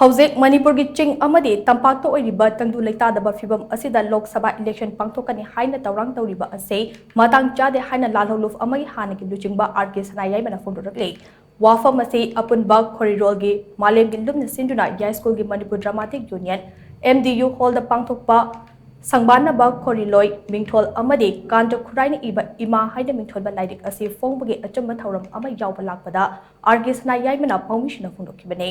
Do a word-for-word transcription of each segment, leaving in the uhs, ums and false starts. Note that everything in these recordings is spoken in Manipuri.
ꯍꯧꯖꯤꯛ ꯃꯅꯤꯄꯨꯔꯒꯤ ꯆꯤꯡ ꯑꯃꯗꯤ ꯇꯝꯄꯥꯛꯇ ꯑꯣꯏꯔꯤꯕ ꯇꯪꯗꯨ ꯂꯩꯇꯥꯗꯕ ꯐꯤꯕꯝ ꯑꯁꯤꯗ ꯂꯣꯛ ꯁꯚꯥ ꯏꯂꯦꯛꯁꯟ ꯄꯥꯡꯊꯣꯛꯀꯅꯤ ꯍꯥꯏꯅ ꯊꯧꯔꯥꯡ ꯇꯧꯔꯤꯕ ꯑꯁꯤ ꯃꯇꯥꯡ ꯆꯥꯗꯦ ꯍꯥꯏꯅ ꯂꯥꯜꯍꯧꯂꯨꯞ ꯑꯃꯒꯤ ꯍꯥꯟꯅꯒꯤ ꯂꯨꯆꯤꯡꯕ ꯑꯥꯔ ꯀꯦ ꯁꯅꯥꯌꯥꯏꯃꯅ ꯐꯣꯡꯗꯣꯔꯛꯂꯤ꯫ ꯋꯥꯐꯝ ꯑꯁꯤ ꯑꯄꯨꯟꯕ ꯈꯣꯔꯤꯔꯣꯜꯒꯤ ꯃꯥꯂꯦꯝꯒꯤ ꯂꯨꯝꯅ ꯁꯤꯟꯗꯨꯅ ꯌꯥꯏꯁ꯭ꯀꯨꯜꯒꯤ Manipur dramatic union, M D U ꯍꯣꯜꯗ ꯄꯥꯡꯊꯣꯛꯄ ꯁꯪꯕꯥꯟꯅꯕ ꯈꯣꯔꯤꯂꯣꯏ ꯃꯤꯡꯊꯣꯜ ꯑꯃꯗꯤ ꯀꯥꯟꯇ ꯈꯨꯔꯥꯏꯅ ꯏꯕ ꯏꯃꯥ ꯍꯥꯏꯅ ꯃꯤꯡꯊꯣꯟꯕ ꯂꯥꯏꯔꯤꯛ ꯑꯁꯤ ꯐꯣꯡꯕꯒꯤ ꯑꯆꯝꯕ ꯊꯧꯔꯝ ꯑꯃ ꯌꯥꯎꯕ ꯂꯥꯛꯄꯗ ꯑꯥꯔ ꯀꯦ ꯁꯅꯥꯌꯥꯏꯃꯅ ꯄꯥꯎꯃꯤꯁꯤꯡꯅ ꯐꯣꯡꯗꯣꯛꯈꯤꯕꯅꯤ꯫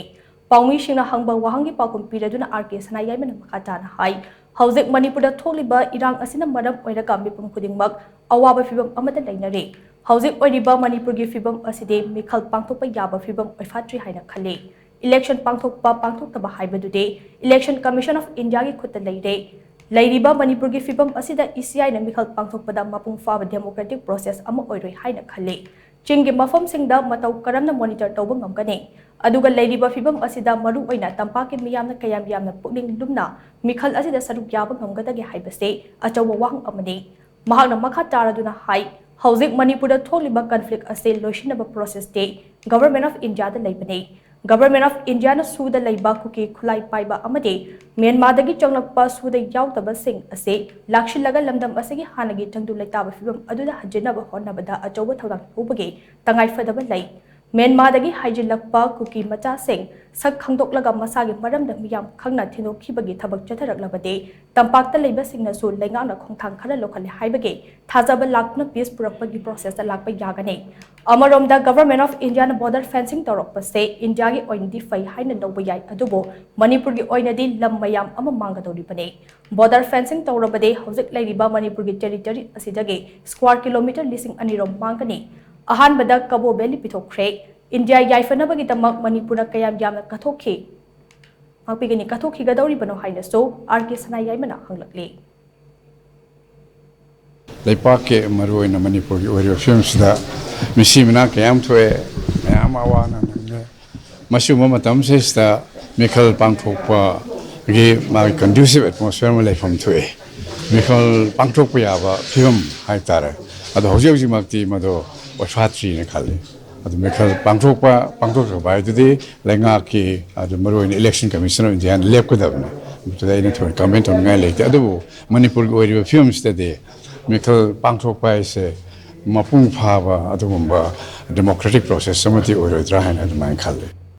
ꯄꯥꯎꯃꯤꯁꯤꯡꯅ ꯍꯪꯕ ꯋꯥꯍꯪꯒꯤ ꯄꯥꯎꯈꯨꯝ ꯄꯤꯔꯗꯨꯅ ꯑꯥꯔ ꯀꯦ ꯁꯅꯥꯌꯥꯏꯃꯅ ꯃꯈꯥ ꯇꯥꯅ ꯍꯥꯏ, ꯍꯧꯖꯤꯛ ꯃꯅꯤꯄꯨꯔꯗ ꯊꯣꯛꯂꯤꯕ ꯏꯔꯥꯡ ꯑꯁꯤꯅ ꯃꯔꯝ ꯑꯣꯏꯔꯒ ꯃꯤꯄꯨꯝ ꯈꯨꯗꯤꯡꯃꯛ ꯑꯋꯥꯕ ꯐꯤꯚꯝ ꯑꯃꯗ ꯂꯩꯅꯔꯤ꯫ ꯍꯧꯖꯤꯛ ꯑꯣꯏꯔꯤꯕ ꯃꯅꯤꯄꯨꯔꯒꯤ ꯐꯤꯚꯝ ꯑꯁꯤꯗꯤ ꯃꯤꯈꯜ ꯄꯥꯡꯊꯣꯛꯄ ꯌꯥꯕ ꯐꯤꯚꯝ ꯑꯣꯏꯐꯥꯠꯇ꯭ꯔꯤ ꯍꯥꯏꯅ ꯈꯜꯂꯤ꯫ ꯏꯂꯦꯛꯁꯟ ꯄꯥꯡꯊꯣꯛꯄ ꯄꯥꯡꯊꯣꯛꯇꯕ ꯍꯥꯏꯕꯗꯨꯗꯤ Election Commission of Indiaꯒꯤ ꯈꯨꯠꯇ ꯂꯩꯔꯦ꯫ ꯂꯩꯔꯤꯕ ꯃꯅꯤꯄꯨꯔꯒꯤ ꯐꯤꯚꯝ ꯑꯁꯤꯗ ꯏ ꯁꯤ ꯑꯥꯏꯅ ꯃꯤꯈꯜ ꯄꯥꯡꯊꯣꯛꯄꯗ ꯃꯄꯨꯡ ꯐꯥꯕ democratic process ꯑꯃ ꯑꯣꯏꯔꯣꯏ ꯍꯥꯏꯅ ꯈꯜꯂꯤ꯫ ꯆꯤꯡꯒꯤ ꯃꯐꯝꯁꯤꯡꯗ ꯃꯇꯧ ꯀꯔꯝꯅ monitor ꯇꯧꯕ ꯉꯝꯒꯅꯤ? ꯑꯗꯨꯒ ꯂꯩꯔꯤꯕ ꯐꯤꯚꯝ ꯑꯁꯤꯗ ꯃꯔꯨ ꯑꯣꯏꯅ ꯇꯝꯄꯥꯛꯀꯤ ꯃꯤꯌꯥꯝꯅ ꯀꯌꯥꯝ ꯌꯥꯝꯅ ꯄꯨꯛꯅꯤꯡ ꯂꯨꯝꯅ ꯃꯤꯈꯜ ꯑꯁꯤꯗ ꯁꯔꯨꯛ ꯌꯥꯕ ꯉꯝꯒꯗꯒꯦ ꯍꯥꯏꯕꯁꯤ ꯑꯆꯧꯕ ꯋꯥꯍꯪ ꯑꯃꯅꯤ꯫ ꯃꯍꯥꯛꯅ ꯃꯈꯥ ꯇꯥꯔꯗꯨꯅ ꯍꯥꯏ, ꯍꯧꯖꯤꯛ ꯃꯅꯤꯄꯨꯔꯗ ꯊꯣꯛꯂꯤꯕ conflict ꯑꯁꯤ ꯂꯣꯏꯁꯤꯟꯅꯕ processꯇꯤ Government of Indiaꯗ ꯂꯩꯕꯅꯤ꯫ Government of Indiaꯅ ꯁꯨꯗ ꯂꯩꯕ ꯀꯨꯀꯤ ꯈꯨꯠꯂꯥꯏ ꯄꯥꯏꯕ ꯑꯃꯗꯤ ꯃ꯭ꯌꯥꯟꯃꯥꯔꯗꯒꯤ ꯆꯪꯂꯛꯄ ꯁꯨꯗ ꯌꯥꯎꯗꯕꯁꯤꯡ ꯑꯁꯤ ꯂꯥꯛꯁꯤꯜꯂꯒ ꯂꯝꯗꯝ ꯑꯁꯤꯒꯤ ꯍꯥꯟꯅꯒꯤ ꯇꯪꯗꯨ ꯂꯩꯇꯥꯕ ꯐꯤꯚꯝ ꯑꯗꯨꯗ ꯍꯟꯖꯤꯟꯅꯕ ꯍꯣꯠꯅꯕꯗ ꯑꯆꯧꯕ ꯊꯧꯗꯥꯡ ꯂꯧꯕꯒꯤ ꯇꯉꯥꯏꯐꯗꯕ ꯂꯩ꯫ ꯃ꯭ꯌꯥꯟꯃꯥꯔꯗꯒꯤ ꯍꯥꯏꯖꯤꯜꯂꯛꯄ ꯀꯨꯀꯤ ꯃꯆꯥꯁꯤꯡ ꯁꯛ ꯈꯪꯗꯣꯛꯂꯒ ꯃꯁꯥꯒꯤ ꯃꯔꯝꯗ ꯃꯤꯌꯥꯝ ꯈꯪꯅ ꯊꯤꯟꯗꯣꯛꯈꯤꯕꯒꯤ ꯊꯕꯛ ꯆꯠꯊꯔꯛꯂꯕꯗꯤ ꯇꯝꯄꯥꯛꯇ ꯂꯩꯕꯁꯤꯡꯅꯁꯨ ꯂꯩꯉꯥꯛꯅ ꯈꯣꯡꯊꯥꯡ ꯈꯔ ꯂꯧꯈꯠꯂꯦ ꯍꯥꯏꯕꯒꯤ ꯊꯥꯖꯕ ꯂꯥꯛꯇꯨꯅ peace ꯄꯨꯔꯛꯄꯒꯤ processꯇ ꯂꯥꯛꯄ ꯌꯥꯒꯅꯤ꯫ ꯑꯃꯔꯣꯝꯗ Government of Indiaꯅ border fencing ꯇꯧꯔꯛꯄꯁꯦ Indiaꯒꯤ ꯑꯣꯏꯅꯗꯤ ꯐꯩ ꯍꯥꯏꯅ ꯂꯧꯕ ꯌꯥꯏ, ꯑꯗꯨꯕꯨ ꯃꯅꯤꯄꯨꯔꯒꯤ ꯑꯣꯏꯅꯗꯤ ꯂꯝ ꯃꯌꯥꯝ ꯑꯃ ꯃꯥꯡꯒꯗꯧꯔꯤꯕꯅꯤ꯫ Border fencing ꯇꯧꯔꯕꯗꯤ ꯍꯧꯖꯤꯛ ꯂꯩꯔꯤꯕ ꯃꯅꯤꯄꯨꯔꯒꯤ territory ꯑꯁꯤꯗꯒꯤ square kilometre ꯂꯤꯁꯤꯡ ꯑꯅꯤꯔꯣꯝ ꯃꯥꯡꯒꯅꯤ꯫ ꯑꯍꯥꯟꯕꯗ ꯀꯕꯣ valley ꯄꯤꯊꯣꯛꯈ꯭ꯔꯦ꯫ India ꯌꯥꯏꯐꯅꯕꯒꯤꯗꯃꯛ ꯃꯅꯤꯄꯨꯔꯅ ꯀꯌꯥꯝ ꯌꯥꯝꯅ ꯀꯠꯊꯣꯛꯈꯤ? ꯉꯥꯛꯄꯤꯒꯅꯤ, ꯀꯠꯊꯣꯛꯈꯤꯒꯗꯧꯔꯤꯕꯅꯣ ꯍꯥꯏꯅꯁꯨ ꯑꯥꯔ ꯀꯦ ꯁꯅꯥꯌꯥꯏꯃꯅ ꯍꯪꯂꯛꯂꯤ꯫ ꯂꯩꯄꯥꯛꯀꯤ ꯃꯔꯨꯑꯣꯏꯅ ꯃꯅꯤꯄꯨꯔꯒꯤ ꯑꯣꯏꯔꯤꯕ ꯐꯤꯕꯝꯁꯤꯗ ꯃꯤꯁꯤ ꯃꯤꯅꯥ ꯀꯌꯥ ꯑꯃ ꯊꯣꯛꯑꯦ, ꯃꯌꯥꯝ ꯑꯃ ꯑꯋꯥ ꯑꯅꯥ ꯅꯪꯉꯦ꯫ ꯃꯁꯤꯒꯨꯝꯕ ꯃꯇꯝꯁꯤꯗꯩꯁꯤꯗ ꯃꯤꯈꯜ ꯄꯥꯡꯊꯣꯛꯄꯒꯤ ꯃꯥꯒꯤ conducive atmosphere ꯑꯃ ꯂꯩꯐꯝ ꯊꯣꯛꯑꯦ꯫ ꯃꯤꯈꯜ ꯄꯥꯡꯊꯣꯛꯄ ꯌꯥꯕ ꯐꯤꯕꯝ ꯍꯥꯏꯇꯥꯔꯦ꯫ ꯑꯗꯣ ꯍꯧꯖꯤꯛ ꯍꯧꯖꯤꯛꯃꯛꯇꯤ ꯃꯗꯨ ꯑꯣꯏꯐꯥꯠꯇ꯭ꯔꯤꯅ ꯈꯜꯂꯤ꯫ ꯑꯗꯨ ꯃꯤꯈꯜ ꯄꯥꯡꯊꯣꯛꯄ ꯄꯥꯡꯊꯣꯛꯇꯕ ꯍꯥꯏꯗꯨꯗꯤ ꯂꯩꯉꯥꯛꯀꯤ, ꯑꯗꯨ ꯃꯔꯨꯑꯣꯏꯅ Election Commission of Indiaꯅ ꯂꯦꯞꯀꯗꯕꯅꯤ꯫ ꯃꯗꯨꯗ ꯑꯩꯅ ꯊꯣꯏꯅ comment ꯇꯧꯅꯤꯡꯉꯥꯏ ꯂꯩꯇꯦ꯫ ꯑꯗꯨꯕꯨ ꯃꯅꯤꯄꯨꯔꯒꯤ ꯑꯣꯏꯔꯤꯕ ꯐꯤꯕꯝꯁꯤꯗꯗꯤ ꯃꯤꯈꯜ ꯄꯥꯡꯊꯣꯛꯄ ꯍꯥꯏꯁꯦ ꯃꯄꯨꯡ ꯐꯥꯕ ꯑꯗꯨꯒꯨꯝꯕ democratic process ꯑꯃꯗꯤ ꯑꯣꯏꯔꯣꯏꯗ꯭ꯔꯥ ꯍꯥꯏꯅ ꯑꯗꯨꯃꯥꯏꯅ ꯈꯜꯂꯤ꯫